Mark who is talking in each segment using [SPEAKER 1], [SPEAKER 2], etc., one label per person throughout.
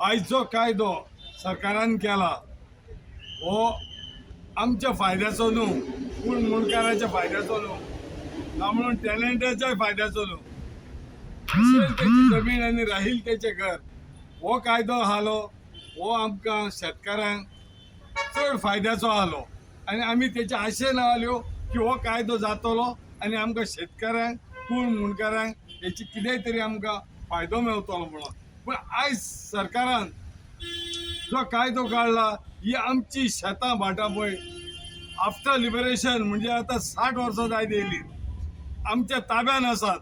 [SPEAKER 1] आयज जो कायदो सरकारान केला हो आमच्या फायद्याचो न्हू, पूण मुंडकाराच्या फायद्याचो न्हू, ना म्हणून टॅलंटाच्या फायद्याचो न्हू. असेल त्याची जमीन आनी राहील त्याचें घर हो कायदो आसलो हो आमकां शेतकारांक चड फायद्याचो आसलो आनी आमी तेच्या आशेन आसल्यो की हो कायदो जातलो आनी आमकां शेतकारांक पूण मुंडकारांक हेची कितेंय तरी आमकां फायदो मेवतलो म्हणून. पूण आयज सरकारान जो कायदो काडला ही आमची शेतां भाटां पळय आफ्टर लिबरेशन म्हणजे आतां 60 वर्सां जायत येयली आमच्या ताब्यान आसात.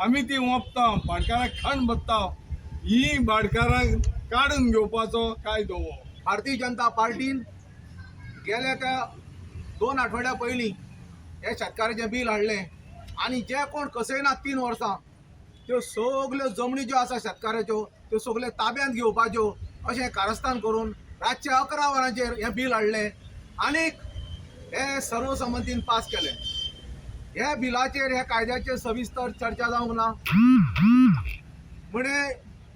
[SPEAKER 1] आमी ती ओंपता, भाटकाराक खण भरता, ही भाटकारांक काडून घेवपाचो कायदो हो.
[SPEAKER 2] भारतीय जनता पार्टीन गेल्या त्या 2 आठवड्या पयलीं हे शेतकाराचें बील हाडलें आनी जे कोण कसयना 3 वर्सां त्यो सगल्यो जमनी ज्यो आसा शेतकाराच्यो त्यो सगल्यो ताब्यांत घेवपाच्यो अशें कारस्थान करून रातचे 11 वरांचेर हें बील हाडलें आनीक हे सर्वसंमतीन पास केलें. ह्या बिलाचेर ह्या कायद्याचेर सविस्तर चर्चा जावंक ना. म्हणजे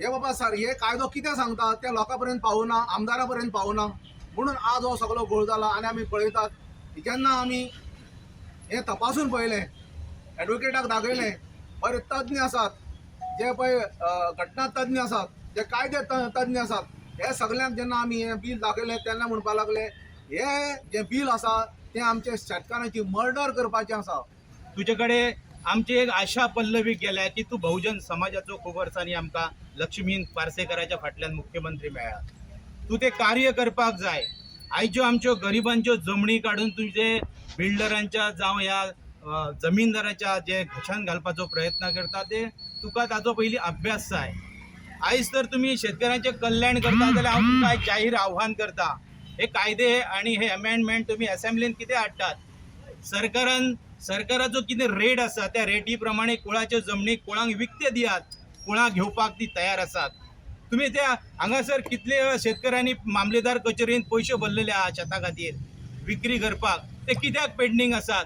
[SPEAKER 2] हे बाबा सर हे कायदो कितें सांगता ते लोकां पर्यंत पावना, आमदारा पर्यंत पावना, म्हणून आज हो सगळो घोळ जाला. आनी आमी पळयतात जेन्ना आमी हें तपासून पळयलें, एडवोकेटाक दाखयलें, बरे तज्ञ आसात जे पळय घटना तज्ञ आसात, जे कायदे तज्ञ आसात, हे सगल्यांक जेन्ना आमी हें बील दाखयलें तेन्ना म्हणपाक लागले हे जें बील आसा तें आमच्या शेतकारांची मर्डर करपाचें आसा.
[SPEAKER 3] तुजे कडेन आमची एक आशा पल्लवी गेल्या की तूं बहुजन समाजाचो खूब वर्सांनी आमकां लक्ष्मीन पार्सेकराच्या फाटल्यान मुख्यमंत्री मेळ्ळा, तूं तें कार्य करपाक जाय. आयज ज्यो आमच्यो गरिबांच्यो जमणी काडून तुजे बिल्डरांच्या जावं ह्या जमीनदाराच्या जे घशान घालपाचो प्रयत्न करता ते तुका ताचो पयलीं अभ्यास जाय. आयज तर तुमी शेतकऱ्यांचें कल्याण करता जाल्यार हांव तुमकां आयज जाहीर आव्हान करता, हे कायदे आनी हे अमेंडमेंट तुमी असेंब्लीन कितें हाडटात, सरकारान सरकाराचो कितें रेट आसा त्या रेटी प्रमाणे कुळाच्यो जमनी कुळांक विकते दियात, कुळां घेवपाक ती तयार आसात. तुमी त्या हांगासर कितले शेतकऱ्यांनी मामलेदार कचेरीन पयशे भरलेले आहा शेता खातीर विक्री करपाक, ते कित्याक पेंडींग आसात?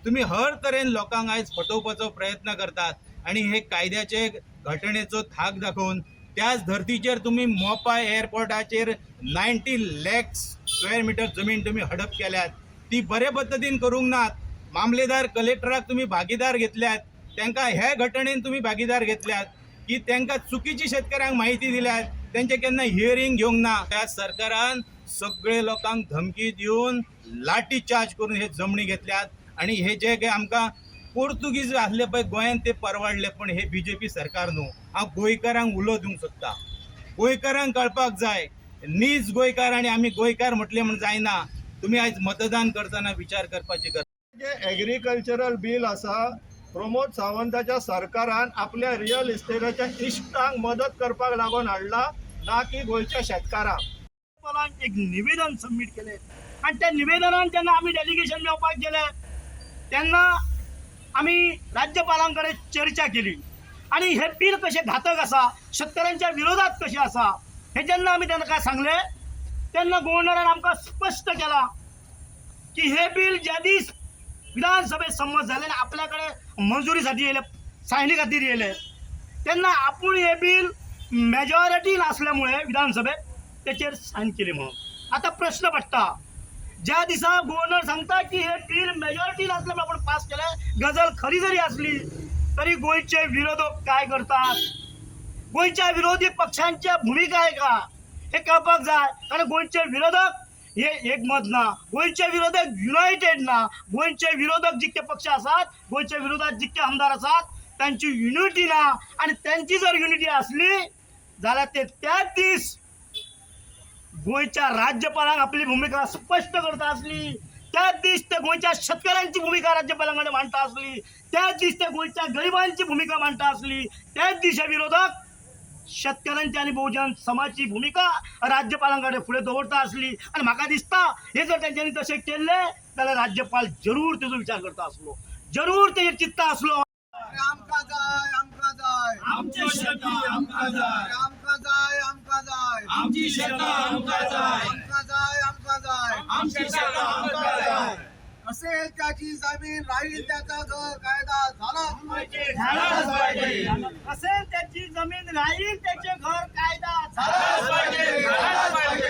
[SPEAKER 3] तुमी हर तरेन लोकांक आयज फटोवपाचो प्रयत्न करतात आनी हे कायद्याचे घटनेचो थाक दाखोवन त्याच धर्तीचेर तुमी मोपा एअरपोर्टाचेर 90 लाख स्क्वेअर मिटर जमीन तुमी हडप केल्यात, ती बरे पद्दतीन करूंक नात. मामलेदार कलेक्टराक तुमी भागीदार घेतल्यात, तांकां हे घटनेन तुमी भागीदार घेतल्यात की तांकां चुकीची शेतकऱ्यांक म्हायती दिल्यात, तेंचे केन्ना हियरींग घेवंक ना. ह्या सरकारान सगळे लोकांक धमकी दिवन लाठी चार्ज करून हे जमणी घेतल्यात आनी हे जे काही आमकां पोर्तुगीज आसले पळय गोंयांत ते परवडले, पण हे बीजेपी सरकार न्हू. हांव गोंयकारांक उलो दिवंक सोदता, गोंयकारांक कळपाक जाय नीज गोंयकार आनी आमी गोंयकार म्हटलें म्हूण जायना. तुमी आयज मतदान करतना विचार करपाची गरज.
[SPEAKER 4] जे एग्रीकल्चरल बील आसा, प्रमोद सावंताच्या सरकारान आपल्या रियल इस्टेटाच्या इश्टांक मदत करपाक लागून हाडला, ना की गोंयच्या शेतकारांक.
[SPEAKER 5] राज्यपालांक एक निवेदन सबमीट केलें आनी त्या निवेदनान जेन्ना आमी डेलिगेशन मेळपाक गेले तेन्ना आमी राज्यपालां कडेन चर्चा केली आनी हें बील कशें घातक आसा, शेतकऱ्यांच्या विरोधात कशें आसा हें जेन्ना आमी तांकां सांगलें तेन्ना गव्हर्नरान आमकां स्पश्ट केलां की हे बील ज्या दीस विधानसभेत संमत जालें आनी आपल्या कडेन मंजुरी खातीर येयलें, सायनी खातीर येयलें, तेन्ना आपूण हें बील मेजॉरिटी नासल्यामुळे विधानसभेत तेचेर सायन केली म्हणून. आतां प्रश्न पडटा, ज्या दिसा गव्हर्नर सांगता की हे बील मेजॉरिटी नासल्यामुळे आपण पास केलें, गजाल खरी जरी आसली तरी गोंयचे विरोधक काय करतात, गोंयच्या विरोधी पक्षांच्या भुमिका आहे का हे कळपाक जाय. कारण गोंयचे विरोधक हे एकमत ना, गोंयचे विरोधक युनायटेड ना, गोंयचे विरोधक जितके पक्ष आसात, गोंयच्या विरोधात जितके आमदार आसात तांची युनिटी ना. आनी त्यांची जर युनिटी आसली जाल्यार ते त्याच दीस गोंयच्या राज्यपालांक आपली भुमिका स्पश्ट करता आसली, त्याच दीस ते गोंयच्या शेतकऱ्यांची भुमिका राज्यपालां कडेन मांडटा आसली, त्याच दीस ते गोंयच्या गरिबांची भुमिका मांडटा आसली, त्याच दीस हे विरोधक शेतकऱ्यांची आनी बहुजन समाजची भुमिका राज्यपालां कडेन फुडें दवरता आसली. आनी म्हाका दिसता हे जर तेंच्यांनी तशें केल्लें जाल्यार राज्यपाल जरूर तेजो विचार करता आसलो, जरूर तेजेर चिंत्ता आसलो.
[SPEAKER 2] आमकां जाय, आमकां जाय,
[SPEAKER 1] आमची शेतां आमकां जाय,
[SPEAKER 2] आमकां जाय, आमकां जाय,
[SPEAKER 1] आमची शेतां आमकां जाय,
[SPEAKER 2] आमकां जाय, आमकां जाय,
[SPEAKER 1] आमची शेतां आमकां जाय.
[SPEAKER 2] असेल त्याची जमीन राहील त्याचा घर, कायदा झालाच पाहिजे.
[SPEAKER 1] झालाच पाहिजे.
[SPEAKER 5] असेल त्याची जमीन राहील त्याचे घर,